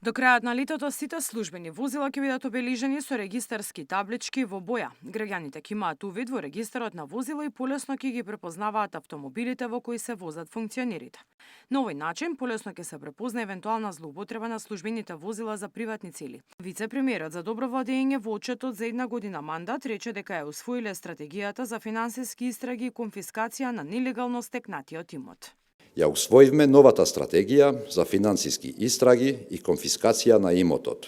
До крајот на летото сите службени возила ќе бидат обележени со регистарски таблички во боја. Граѓаните ќе имаат увид во регистарот на возила и полесно ќе ги препознаваат автомобилите во кои се возат функционерите. На овој начин полесно ќе се препозна евентуална злоупотреба на службените возила за приватни цели. Вице-премиерот за добро владење во отчетот за една година мандат рече дека ја усвоиле стратегијата за финансиски истраги и конфискација на нелегално стекнатиот имот. Ја усвоивме новата стратегија за финансиски истраги и конфискација на имотот.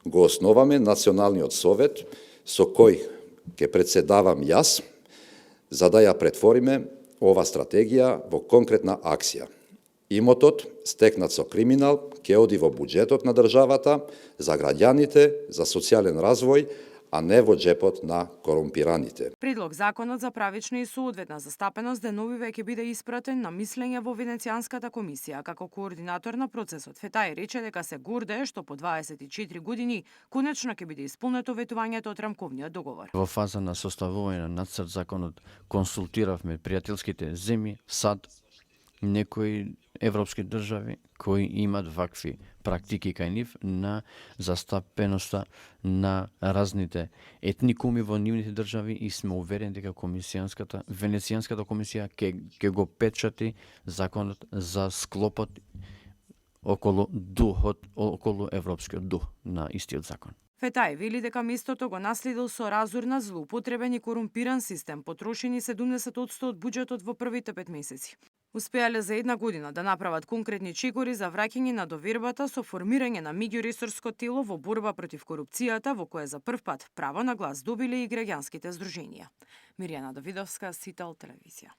Го основаме Националниот совет со кој ќе председавам јас, за да ја претвориме ова стратегија во конкретна акција. Имотот, стекнат со криминал, ќе оди во буџетот на државата, за граѓаните, за социјален развој, а не во джепот на корумпираните. Предлог законот за правична и соодветна застапеност деновиве ќе биде испратен на мислење во Венецијанската комисија. Како координатор на процесот, Фетај рече дека се гордее што по 24 години конечно ќе биде исполнето ветувањето од рамковниот договор. Во фаза на составување на нацрт законот консултиравме пријателските земји, САД, некои европски држави кои имат вакви практики кај нив на застапеноста на разните етникуми во нивните држави и сме уверени дека Венецијанската комисија ќе го печати законот за склопот околу духот, околу европскиот дух на истиот закон. Фетај вели дека местото го наследил со разурна, злоупотребен и корумпиран систем, потрошени 70% од буџетот во првите 5 месеци. Успеале за една година да направат конкретни чекори за враќање на довербата со формирање на меѓуресорско тело во борба против корупцијата, во кое за прв пат право на глас добиле и граѓанските здруженија. Мирјана Давидовска, Сител телевизија.